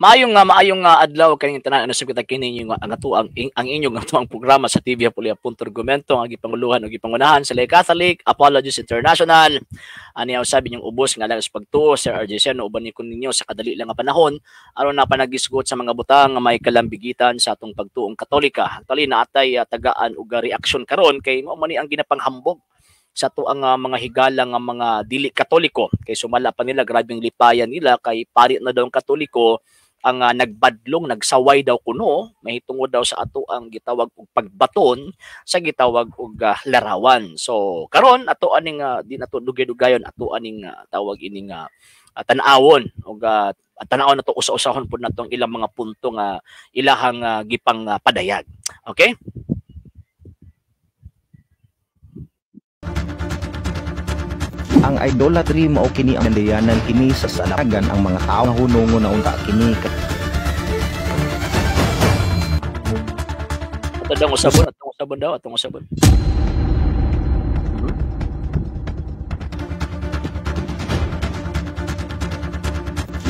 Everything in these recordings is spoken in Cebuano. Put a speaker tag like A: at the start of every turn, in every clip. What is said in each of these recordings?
A: Maayong nga adlaw kaning tanan, ano sa kita kini yung ang atuang ang inyong atuang programa sa TV Apulia Punto Argumento ang gipanguluhan o gipangunahan sa Lay Catholic Apologists International. Ani ang sabi niyong ubos nga alang sa pagtuo, Sir RJ Seno, uban ni ninyo sa kadali lang nga panahon aron na panagisgot sa mga butang nga may kalambigitan sa atong pagtuong Katolika. Actually naatay tagaan og reaksyon karon kay mao man ni ang ginapanghambog sa ato ang mga higala nga mga dili Katoliko kay sumala pa nila, grabeng lipayan nila kay pari na daw ang Katoliko ang nagbadlong, nagsaway daw kuno mahitungod daw sa ato ang gitawag og pagbaton sa gitawag og larawan. So karon ato aning di nato dugay-dugayon, ato aning tawag ining tan-awon og tan-awon nato, usa-usahon pud nato ang ilang mga punto nga ilahang gipang padayag. Okay?
B: Ang idolatry mao kini ang nandiyanan kini sa salagan ang mga tao nga hunongon na unta kini.
A: Ato daw usabon, atong usabon daw, atong usabon.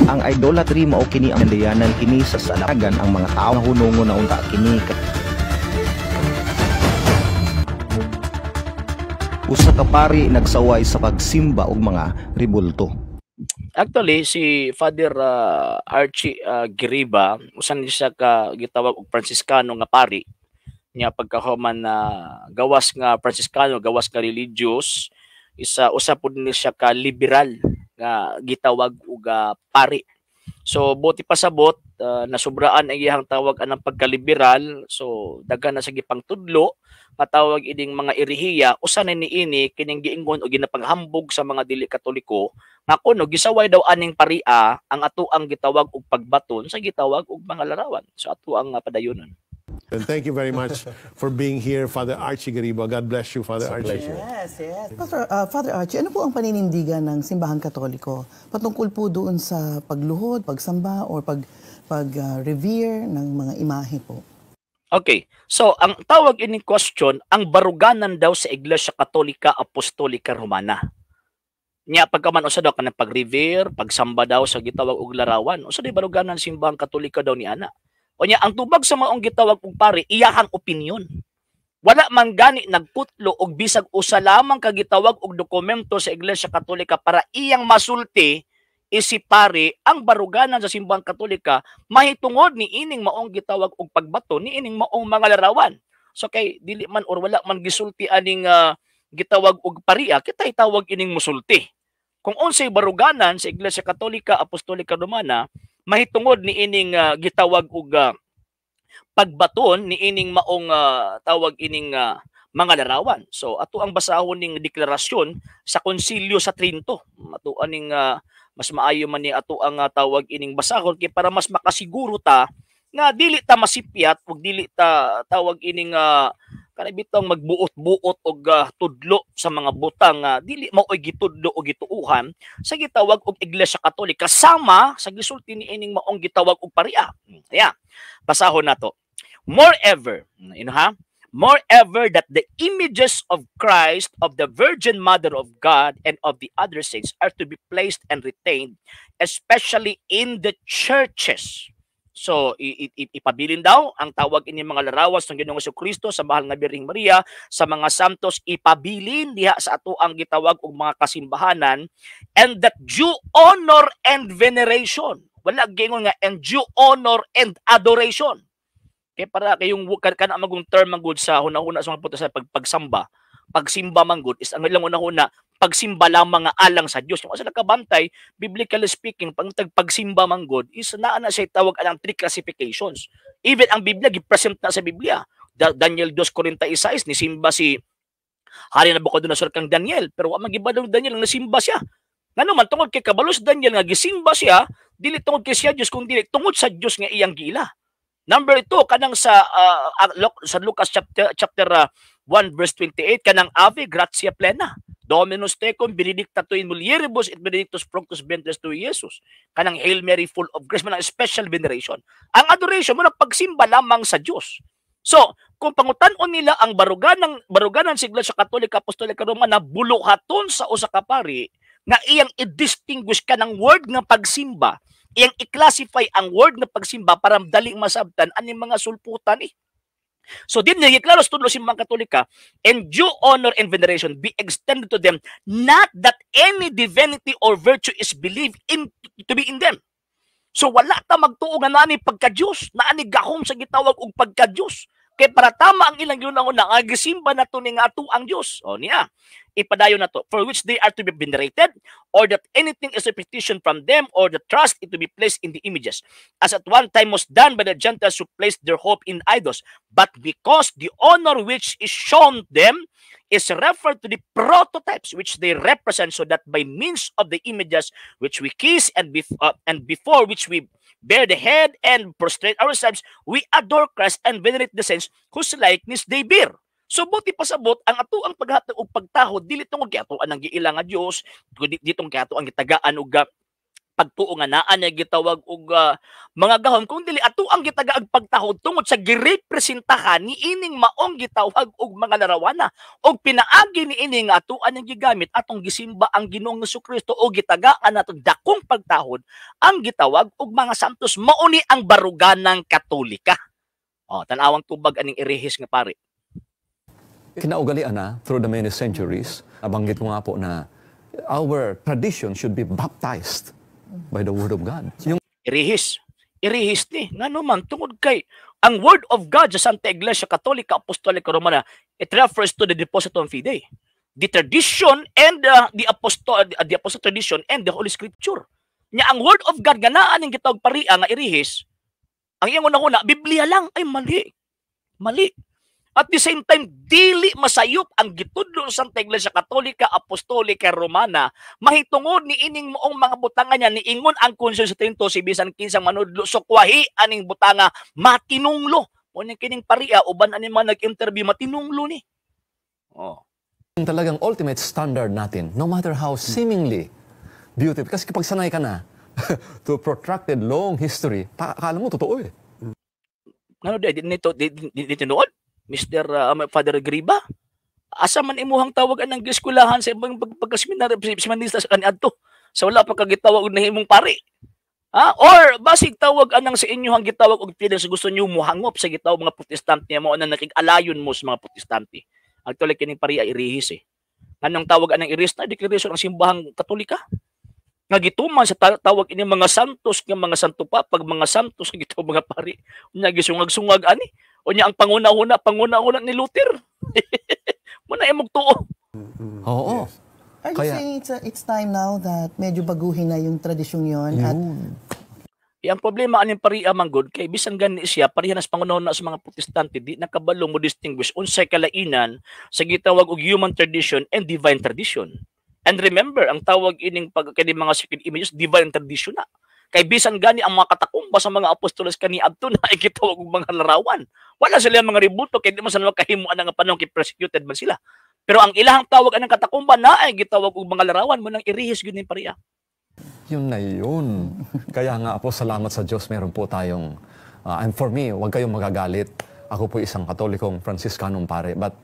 B: Ang idolatry mao kini ang nandiyanan kini sa salagan ang mga tao nga hunongon na unta kini. Usa ka pari nagsaway sa pagsimba og mga ribulto.
A: Actually si Father Archie Geriba, usan ni siya ka gitawag og Franciscano nga pari. Nya pagkahuman na gawas nga Franciscano, gawas nga religious, isa usa pud ni siya ka liberal nga gitawag og pari. So buti pasabot nasubraan ang iyang tawag anang pagkaliberal, so daghan na sa gipangtudlo patawag ining mga erihiya, usa na niini kining giingon o ginapanghambog sa mga dili Katoliko nga kuno gisaway daw aning paria ang ato ang gitawag og pagbaton sa gitawag og mga larawan. So ato ang padayonon.
C: And thank you very much for being here, Father Archie Gariba. God bless you, Father Archie.
D: Yes, yes. Pastor, Father Archie, ano po ang paninindigan ng Simbahang Katoliko patungkol po doon sa pagluhod, pagsamba, or pag-revere ng mga imahe po?
A: Okay. So, ang tawag ining question, ang baruganan daw sa Iglesia Katolika Apostolika Romana. Nya pagkaman usa daw kanang pag-revere, pagsamba daw sa gitawag og larawan. Usa di baruganan Simbahang Katolika daw ni ana. O nya ang tubag sa maong gitawag og pare, iyahang opinion. Wala man gani nagputlo og bisag usa lamang ka gitawag og dokumento sa Iglesia Katolika para iyang masulti isi pare ang baruganan sa Simbahang Katolika mahitungod ni ining maong gitawag og pagbato ni ining maong mga larawan. So kay dili man or wala man gisulti aning gitawag og paria, kita itawag ining musulti. Kung unsay baruganan sa Iglesia Katolika Apostolika Romana mahitungod ni ining gitawag og pagbaton ni ining maong tawag ining mga larawan. So ato ang basahon ning deklarasyon sa Konsilyo sa Trento. Ato aning mas maayo man ni ato ang tawag ining basahon kay para mas makasiguro ta nga dili ta masipyat ug dili ta tawag ining kanay bitong magbuot-buot og tudlo sa mga butang dili maoy gitudlo o gituuhan sa gitawag og Iglesia Katolika sama sa gisulti ni ining maong gitawag og paria. Ayan, basahon nato. Moreover, ino ha? Moreover, that the images of Christ, of the Virgin Mother of God, and of the other saints are to be placed and retained, especially in the churches. So, ipabilin daw ang tawag ini mga larawan ng Ginoong Kristo sa mahal nga Birheng Maria, sa mga santos, ipabilin diha sa ato ang gitawag og mga kasimbahanan, and that due honor and veneration. Wala gingon nga and due honor and adoration. Kaya para kayong kana magong term manggod sa hunahuna sa mga punto sa pagpagsamba. Pagsimba manggod is ang ilang hunahuna, pagsimba lamang nga alang sa Dios. Kung asa nakabantay, biblically speaking, pag pagsimba manggod is naa na siya tawag anang three classifications. Even ang Biblia gi-present na sa Biblia. Daniel 2:46 nisimba si Hari Nabucodonosor kang Daniel, pero wa magiba daw Daniel ang nasimba siya. Ngano man tungod kay kabalo si Daniel nga gisimba siya, dili tungod kay siya Dios kung dili tungod sa Dios nga iyang giila. Number 2 kanang sa sa Lucas chapter 1 verse 28 kanang Ave gratia plena Dominus tecum benedicta tu in mulieribus et benedictus fructus ventris tui Jesus. Kanang Hail Mary full of grace, man ang special veneration. Ang adoration mo na pagsimba lamang sa Dios. So, kung pangutan-on nila ang baruganan sa Iglesia Katolika Apostolika Romana buluhaton sa usa ka pari nga iyang i-distinguish kanang word nga pagsimba Iyang i-classify ang word nga pagsimba para dali masabtan aning mga sulputan eh. So din niya giklaro sa tudlo Simbang Katolika, "And due honor and veneration be extended to them, not that any divinity or virtue is believed in to be in them." So wala ta magtuo nga naa ni pagka-Diyos, naa ni gahom sa gitawag og pagka-Diyos. Kay para tama ang ilang giuna-una, nga gisimba nato ni nga ato ang Diyos. O niya, ipadayon na to. "For which they are to be venerated, or that anything is a petition from them, or the trust it to be placed in the images, as at one time was done by the Gentiles who placed their hope in idols. But because the honor which is shown them is referred to the prototypes which they represent, so that by means of the images which we kiss and before which we bear the head and prostrate ourselves, we adore Christ and venerate the saints whose likeness they bear." So buot ipasabot, ang ato ang paghatag og pagtahod dili tungod kay ato ang giila nga Dios, kundi ditong kay ato ang gitagaan og pagtuo nga naa niya gitawag og mga gahom, kung dili ato ang gitagaag pagtahod tungod sa girepresentahan ni ining maong gitawag og mga larawana, og pinaagi ni ini nga ato ang gigamit atong gisimba ang Ginoong Kristo o gitagaan nato dakong pagtahod ang gitawag og mga santos. Mao ni ang baruganang Katolika. Oh, tan-awang tubag aning irehis nga pare.
E: Kinaugalian na through the many centuries, nabanggit ko nga po na our tradition should be baptized by the Word of God. Yung
A: Irihis. Irihis ni. Ngano man, tungod kay ang Word of God sa Santa Iglesia Katolika Apostolica Romana, it refers to the Depositum Fidei. The tradition and the apostol tradition and the Holy Scripture. Nya ang Word of God nga naa ning gitawag paria nga irihis, ang iyang una-una, Biblia lang, ay mali. Mali. At the same time, dili masayop ang gitudlo sa Santa Iglesia Katolika Apostolika Romana mahitungod ni ining moong mga butanga niya. Niingon ang Konsilyo sa Trento, si bisan kinsang manudlo sukwahi aning butanga, matinunglo. Mo ni kining paria uban ani mga nag-interview, matinunglo ni. Oh.
E: Talagang ultimate standard natin, no matter how seemingly beautiful. Kasi kapag sanay ka na to protracted long history, akala mo totoo eh.
A: Ngano di nito di tinuod? Mr. Father Griba? Asa man imuhang tawag anang eskwelahan sa imong pagkaseminaryo seminarista sa kaniadto? Sa wala pa kagitawag og nahimong pari. Ha? Or basig tawag anang sa inyo ang gitawag og feelings, gusto niyo mohangop sa gitawag mga Protestante mo na nakig-alayon mo sa mga Protestante. Actually, kining pari ay irihis eh. Nganong tawag anang irihis na declaration ang Simbahang Katolika? Nga gituman sa tawag ini mga santos nga mga santo pa pag mga santos nga gitawag mga pari. Unya gisungag-sungag ani. Unya ang panguna-huna ni Luther. Muna imong tuo.
E: Oo.
D: Are you saying it's time now that medyo baguhin na yung tradisyong yon at
A: Ang problema aning paria manggod kay bisan gani siya pareha nas pangunahon na sa mga Protestante, di nakabalo mo distinguish unsay kalainan sa gitawag og human tradition and divine tradition. And remember, ang tawag ining pag kini mga sacred images, divine tradition na. Kay bisan gani ang mga katakumba sa mga apostoles kaniadto na gitawag og mga larawan. Wala sila mga rebulto kay di man sila makahimo ana nga panahon kay persecuted man sila. Pero ang ilahang tawag anang katakumba na ay gitawag og mga larawan mo nang irihis gyud ning paria.
E: Yun na yun. Kaya nga po, salamat sa Diyos, meron po tayong, and for me, huwag kayong magagalit. Ako po isang Katolikong Franciscanong pare. But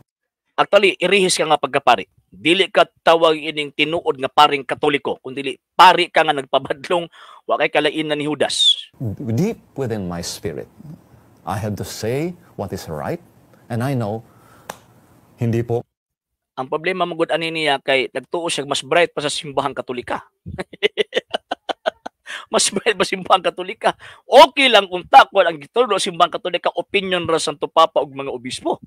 A: Actually, irihis ka nga pagkapari. Dili ka tawag ining tinuod nga paring Katoliko, kundi pari ka nga nagpabadlong, wa kay kalainan ni Judas.
E: Deep within my spirit, I have to say what is right. And I know, hindi po
A: Ang problema mo gud ani niya kay nagtuo siya mas bright pa sa Simbahang Katolika. Mas bright pa Simbahang Katolika. Okay lang kung takwan ang gitudlo sa Simbahang Katolika, opinion ra sa Santo Papa ug mga obispo.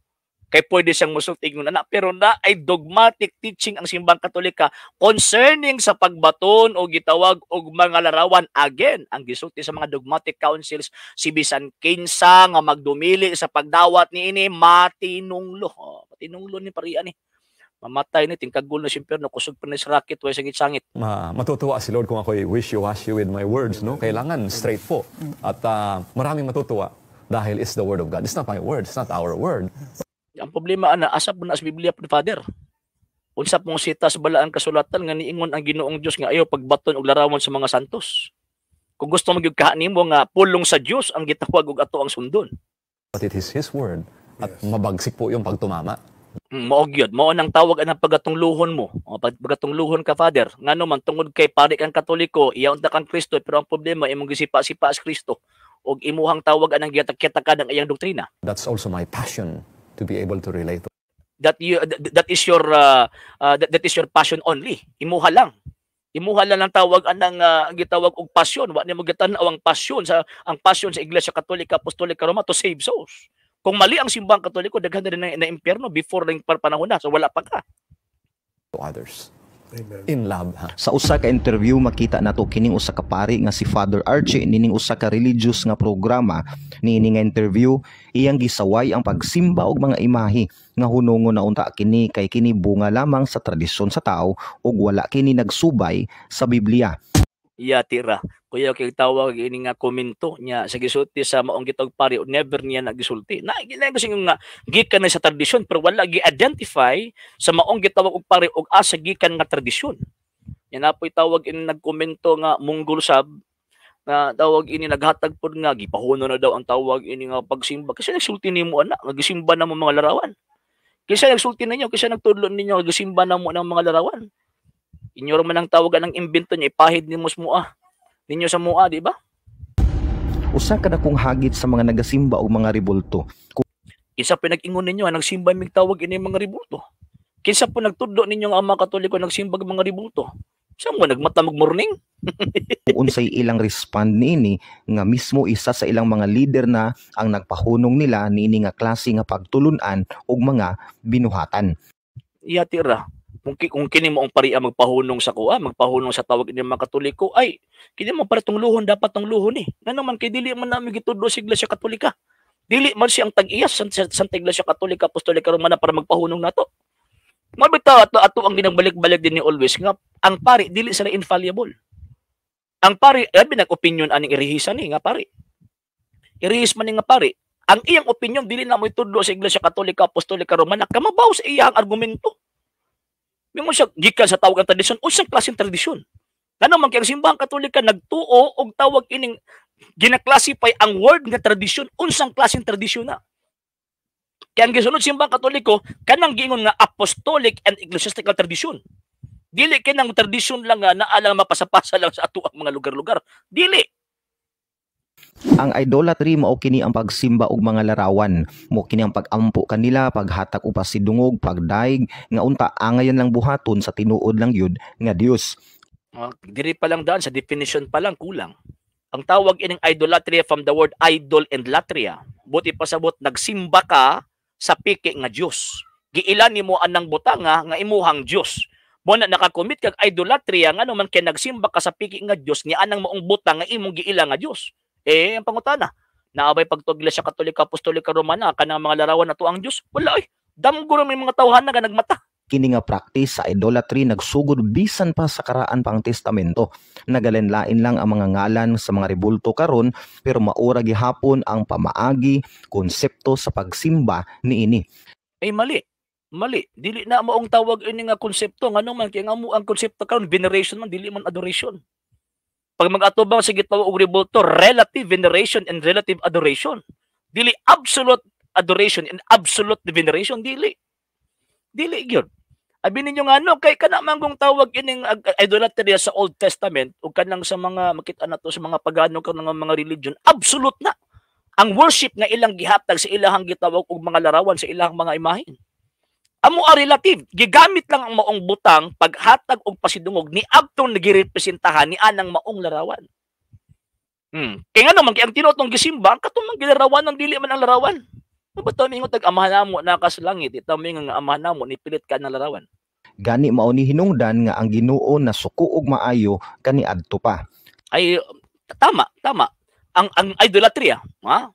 A: Kay pwede siyang musulti ingon ana, pero na ay dogmatic teaching ang Simbahang Katolika concerning sa pagbaton o gitawag og mga larawan. Again, ang gisulti sa mga dogmatic councils, si bisan kinsa nga magdumili sa pagdawat niini, matinunglo. Oh, matinunglo ni parian ni. Mamatay ni, tingkagul na si impyerno, kusog pa ni sa rocket, way sangit-sangit.
E: Matutuwa si Lord kung ako'y wishy-washy with my words, no? Kailangan straight po. At maraming matutuwa dahil it's the Word of God. It's not my word, it's not our word.
A: Ang problema ana, asa po na sa Biblia po, Father? Unsa pong sita sa Balaang Kasulatan nga niingon ang Ginoong Dios nga ayaw pagbaton og larawan sa mga santos? Kung gusto mo gyud nimo nga pulong sa Dios ang gitawag og ato ang sundon.
E: But it is His word. At mabagsik po yung pagtumama.
A: Mao gyud, mao nang tawag anang pagatungluhon mo. O pag pagatungluhon ka, Father. Ngano man, tungod kay pari kang Katoliko, iya unta kang Kristo, pero ang problema, imong gisipa-sipa sa Kristo ug imuhang tawag anang giyatak-yatakan ang iyang doktrina.
E: That's also my passion, to be able to relate to
A: That is your passion only. Imuha lang. Imuha lang ang tawag anang gitawag og passion. Wa nimo gitan-aw ang passion sa Iglesia Katolika Apostolika Roma to save souls. Kung mali ang Simbahang Katoliko, daghan na rin na impyerno before ning panahon na. So wala pa ka.
E: Others.
C: Amen.
E: In love, ha?
B: Sa usa ka interview, makita nato kining usa ka pari nga si Father Archie nining usa ka religious nga programa. Niini nga interview, iyang gisaway ang pagsimba og mga imahe nga hunongon na unta kini kay kini bunga lamang sa tradisyon sa tao ug wala kini nagsubay sa Biblia.
A: Iya tira. Kuya kay tawag ini nga komento niya sa gisulti sa maong gitawag pari, never niya nagisulti. Na gina kasi nga gikan na sa tradisyon, pero wala gi-identify sa maong gitawag og pari og asa gikan nga tradisyon. Yan na po'y tawag ini nagkomento nga Munggol sab nga tawag ini naghatag pod nga gipahuno na daw ang tawag ini nga pagsimba kasi nagsulti nimo ana nga gisimba na mo mga larawan. Kinsa nagsulti ninyo, kinsa nagtudlo ninyo nga gisimba na mo ng mga larawan? Inyo ra man ang tawag ang imbento niya, ipahid nimo sa mua. Ninyo sa mua, di ba?
B: Usa ka dakong hagit sa mga nagasimba og mga rebulto.
A: Kinsa pa nag-ingon ninyo nga nagsimba mig tawag ini mga rebulto? Kinsa po nagtudlo ninyo nga ang mga Katoliko nagsimba og mga rebulto? Sa mo nagmata mag morning?
B: Kung unsay ilang respond niini nga mismo isa sa ilang mga leader na ang nagpahunong nila niini nga klase nga pagtulun-an og mga binuhatan.
A: Iya tira. Kung kini mo ang pari ang magpahunong sa kuha, magpahunong sa tawag ini mga Katoliko, ay kini mo para tungluhon, dapat tungluhon ni. Ngano man kay dili man nami gitudlo sa Iglesia Katolika. Dili man siya ang tag-iyas sa Santa Iglesia Katolika Apostolika Romana para magpahunong nato. Mabitaw ato ato ang ginagbalik-balik din ni always nga ang pari dili sila infallible. Ang pari, labi nag opinion aning irihisa ni nga pari. Irihis man ni nga pari. Ang iyang opinion dili na mo itudlo sa Iglesia Katolika Apostolika Romana, kamabaw sa iyang argumento. Mingon siya gikan sa tawag ang tradisyon, unsang klaseng tradisyon? Ngano man kay ang Simbahang Katolika nagtuo og tawag ining gina-classify ang word nga tradisyon, unsang klaseng tradisyon na? Kaya ang gisunod Simbahang Katoliko kanang giingon nga apostolic and ecclesiastical tradition. Dili kinang tradisyon lang nga naa lang mapasapasa lang sa ato ang mga lugar-lugar. Dili.
B: Ang idolatry mao kini ang pagsimba og mga larawan. Mo kini ang pag-ampo kanila, paghatag og pasidungog, pagdaig nga unta angayan lang buhaton sa tinuod lang yud nga Dios.
A: Oh, diri pa lang daan sa definition pa lang kulang. Ang tawag ining idolatry, from the word idol and latria. Buti pasabot nagsimba ka sa piki nga Dios. Giila nimo anang butanga nga imuhang Dios. Mo na nakakommit kag idolatria, ngano man kay nagsimba ka sa piki nga Dios ni anang maong butang nga imong giila nga Dios. Eh, ang pangutana, naabay pagtuo Iglesia Katolika Apostolika Romana kanang mga larawan na ang Dios? Wala ay. Damgo ra may mga tawhana nga nagmata.
B: Kini nga practice sa idolatry nagsugod bisan pa sa Karaan pang Testamento. Nagalain-lain lang ang mga ngalan sa mga rebulto karon, pero maura gihapon ang pamaagi, konsepto sa pagsimba niini.
A: Ay mali. Mali. Dili na maong tawag ini nga konsepto, ngano man kay nga mo ang konsepto karon veneration man, dili man adoration. Pag mag-atubang sa gitawag og rebulto, relative veneration and relative adoration. Dili absolute adoration and absolute veneration, dili. Dili gyud. Abi ninyo nga ano kay kana man kung tawag ining idolatry sa Old Testament ug kanang sa mga makita nato sa mga pagano kanang mga religion, absolute na ang worship nga ilang gihatag sa ilahang gitawag og mga larawan, sa ilahang mga imahen. Amo a relative, gigamit lang ang maong butang paghatag og pasidungog ni adtong nagirepresentahan ni anang maong larawan. Kay ngano man kay ang tinuod gisimba ang katong gilarawan ang dili man ang larawan. Mo ba mingon tag Amahan namo na ka sa langit, itaw mingon nga Amahan namo ni pilit ka ng larawan.
B: Gani mao ni hinungdan nga ang Ginoo nasuko og maayo kaniadto pa.
A: Ay tama, tama. Ang idolatry ha?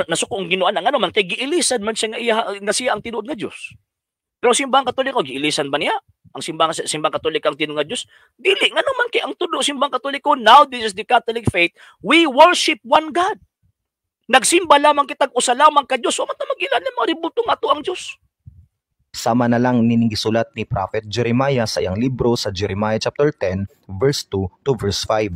A: Nasuko ang Ginoo ang ano man kay giilisan man siya nga iya nga siya ang tinuod nga Dios. Pero Simbahang Katoliko giilisan ba niya? Ang Simbahang Katoliko ang tinuod nga Dios? Dili, ngano man kay ang tudlo Simbahang Katoliko, now this is the Catholic faith, we worship one God. Nagsimba lamang kitag usa lamang ka Dios, wa man ta mag-ila ng mga rebulto nga ato ang Dios.
B: Sama na lang nining gisulat ni Prophet Jeremiah sa iyang libro sa Jeremiah chapter 10 verse 2 to verse 5.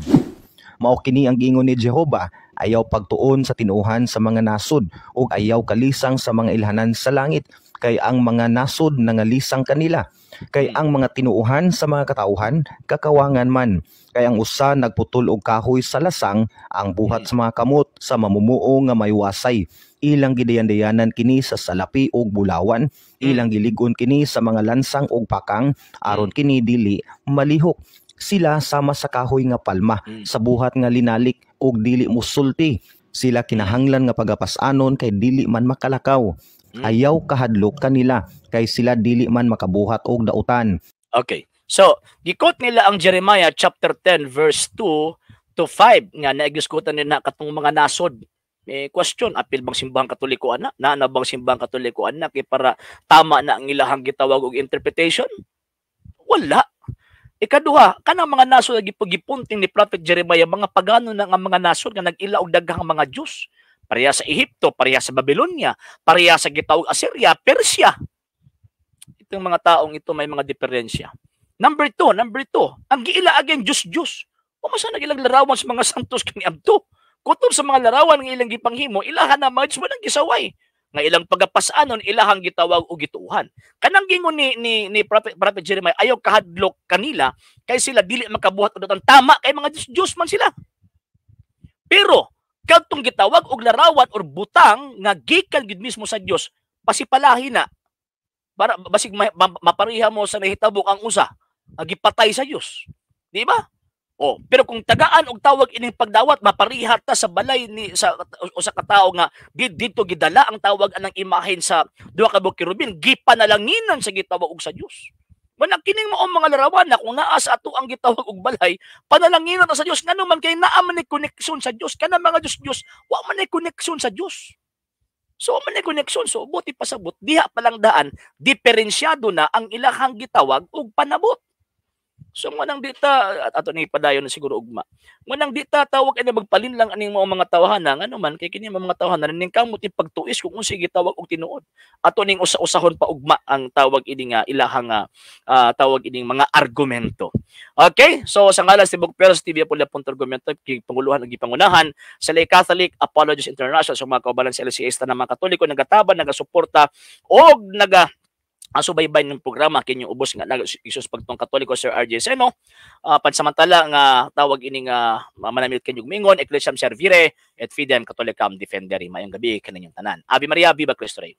B: Mao kini ang giingon ni Jehova, ayaw pagtuon sa tinuohan sa mga nasod ug ayaw kalisang sa mga ilhanan sa langit. Kay ang mga nasod nangalisang kanila. Kay ang mga tinuohan sa mga katawhan kakawangan man. Kay ang usa nagputol og kahoy sa lasang, ang buhat sa mga kamot sa mamumuo nga maywasay. Ilang gidayan-dayanan kini sa salapi og bulawan, ilang gilig-on kini sa mga lansang og pakang, aron kini dili malihok. Sila sama sa kahoy nga palma, sa buhat nga linalik og dili musulti. Sila kinahanglan nga pagapas-anon kay dili man makalakaw. Ayaw kahadlok kanila kay sila dili man makabuhat og dautan.
A: Okay. So, gikot nila ang Jeremiah chapter 10 verse 2 to 5 nga naigdiskutan nila katong mga nasod. Eh, question, apil bang Simbahang Katoliko ana? Naa na bang Simbahang Katoliko ana kay para tama na ang ilahang gitawag og interpretation? Wala. Ikaduha, kanang mga nasod nga gipunting ni Prophet Jeremiah, mga pagano na nga mga nasod nga nag-ila og daghang mga Diyos. Pareha sa Ehipto, pareha sa Babylonia, pareha sa gitawag Assyria, Persia. Itong mga taong ito may mga diferensya. Number two, ang giila again Diyos-Diyos. O masa nag ilang larawan sa mga santos kaniadto. Kutob sa mga larawan ng ilang gipanghimo, ilahan na mga Diyos walang gisaway. Nga ilang pagapasanon, ilahang gitawag o gituuhan. Kanang gingon ni Prophet Jeremiah, ayaw kahadlok kanila kay sila dili makabuhat og dautan. Tama kay mga Diyos-Diyos man sila. Pero kadtong gitawag og larawan or butang nga gikan gid mismo sa Dios, pasipalahi na para basig mapariha mo sa nahitabo ang usa nga gipatay sa Dios, di ba? Oh, pero kung tagaan og tawag ining pagdawat, mapariha ta sa balay ni sa usa ka tawo nga didto gidala ang tawag anang imahen sa duha ka buok kerubin, gipanalanginan sa gitawag og sa Dios. Wala kining mao mga larawan na kung naa sa ato ang gitawag og balay, panalanginan ta sa Dios, ngano man kay naa man ni koneksyon sa Dios. Kana mga Dios-Dios, wa man ni koneksyon sa Dios. So wa man ni koneksyon, so buti pasabot diha pa lang daan diferensyado na ang ilahang gitawag og panabot. So mo nang dita at ato ni padayon na siguro ugma. Mo nang dita tawag ani magpalin lang aning mga tawhana, ngano man kay kini mga tawhana ning kamot pagtuis kung unsay gitawag og tinuod. Ato ning usa-usahon pa ugma ang tawag ini nga ilahang tawag ining mga argumento. Okay? So sa ngalan sa Tibok Perlas TV po punto argumento gipanguluhan ug gipangunahan sa Lay Catholic Apologists International, sa mga kaubalan sa LCS na mga Katoliko nagataban, nagasuporta og naga subaybay ng programa kinyo ubos nga nag isus pagtong Katoliko Sir RJ Seno, pansamantala nga tawag ini nga manamit kinyong mingon, Ecclesiam Servire et Fidem Catholicam Defendere. Maayong gabi kaninyong tanan. Ave Maria, Viva Cristo Rey.